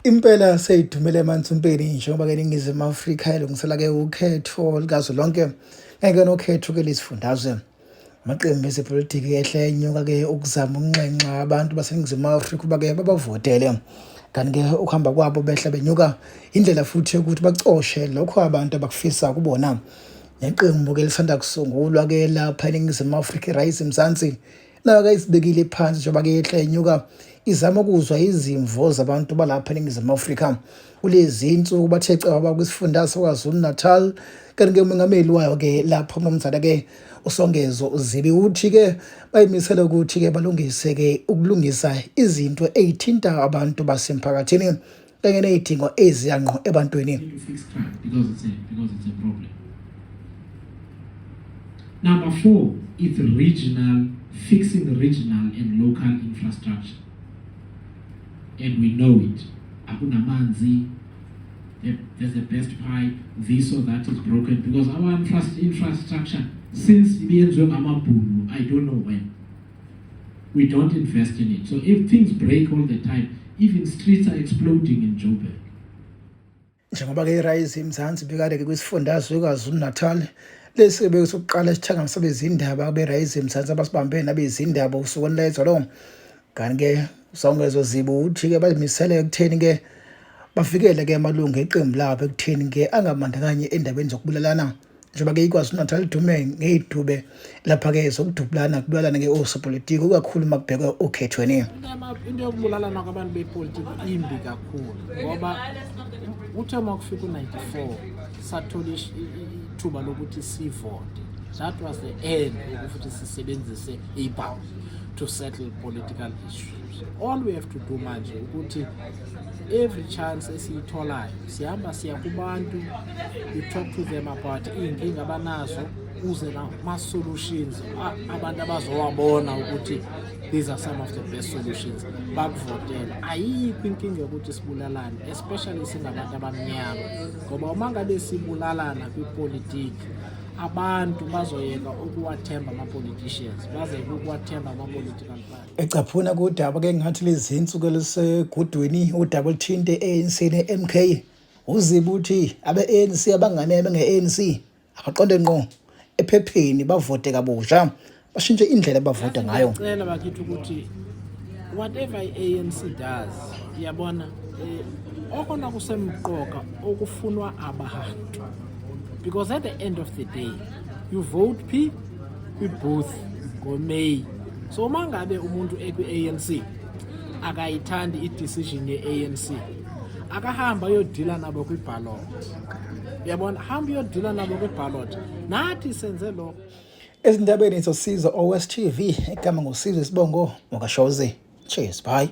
Impela seyidumele emansumpeni njengoba-ke iNingizimu Afrika ilungisela-ke ukhetho likazwelonke ngeke nokhetho-ke lezifundazwe. Amaqembu ezepolitiki ehle enyuka-ke ukuzama ukunxenxa abantu baseNingizimu Afrika ukuba-ke babavotele. Kanti-ke ukuhamba kwabo behla benyuka indlela futhi yokuthi bacoshe lokho abantu abakufisa kubona. Neqembu-ke lisanda kusungulwa-ke lapha eNingizimu Afrika iRise Mzansi nayo kayisibekile phansi njengoba ke yehla yenyuka izama ukuzwa izimvo zabantu balapha eNingizimu Afrika. Kulezi insuku bathe cwaba kwisifunda saKwaZulu-Natal kanti ke umengameli wayo ke lapho umnumzane ke uSongezo Zibi uthi ke bayimisele ukuthi ke balungise ke ukulungisa izinto ezithinta abantu basemphakathini kanye nezidingo eziya ngqo ebantwini. Because it's a problem. Number four, it's regional, fixing regional and local infrastructure. And we know it. Akunamanzi, there's a burst pipe, this or that is broken because our infrastructure, since ibiyenziwe ngamabhunu, I don't know when. We don't invest in it. So if things break all the time, even streets are exploding in Joburg. Njengoba ke iRise Mzansi bikade ke kwisifundazwe KwaZulu-Natal lesi bekusokuqala isithangami sabezindaba beRise Mzansi abasibambe nabezindaba usuku lwezolo. Kanti ke uSongezo Zibi uthi ke bazimisele ekutheni ke bavikele ke amalungu eqembu labo ekutheni ke angabandakanyi endabeni zokubulalana njengoba ke iKwaZulu-Natal idume ngey'dube lapha ke zokudubulana kubulalana ke osopolitiki ikakhulu uma kubhekwe okhethweni. Into yokubulalana kwabantu bepolitiki imbi kakhulu ngoba uthe uma kufika u-94 sathola ithuba lokuthi sivote. That was the end yokuthi sisebenzise ibhawu to settle political issues. All we have to do manje ukuthi every chance esiyitholayo sihamba siya kubantu, we talk to them about iy'nkinga abanazo, uze nama-solutions abantu abazowabona ukuthi these are some of the best solutions, bakuvotela. Ayikho inkinga yokuthi sibulalane, especially singabantu abamnyama, ngoba uma ngabe sibulalana kwipolitiki abantu bazoyeka ukuwathemba ama-politicians, bazeke ukuwathemba ama-political party. Ecaphuna kudaba ke ngathi lezi insuku elisegudwini udaba oluthinte ANC ne-MK, uZibi uthi abe-ANC abanganeme nge-ANC abaqonde ngqo ephepheni bavote kabusha bashintshe indlela abavota ngayo. Ngiyacela bakithi ukuthi whatever i-ANC does, iyabona, okona kusemqoka okufunwa abantu, because at the end of the day you vote phi? Kwi-booth ngoMay. So uma ngabe umuntu ekwi-ANC akayithandi i-decision ye-ANC, akahamba ayodila nabo kwi-ballot, uyabona, hamba uyodila nabo kwi-ballot. Nathi senze lokho. Ezindabeni zosizo OSTV, igama nguSizwe, isibongo ngokaShozi. Cheers, bye.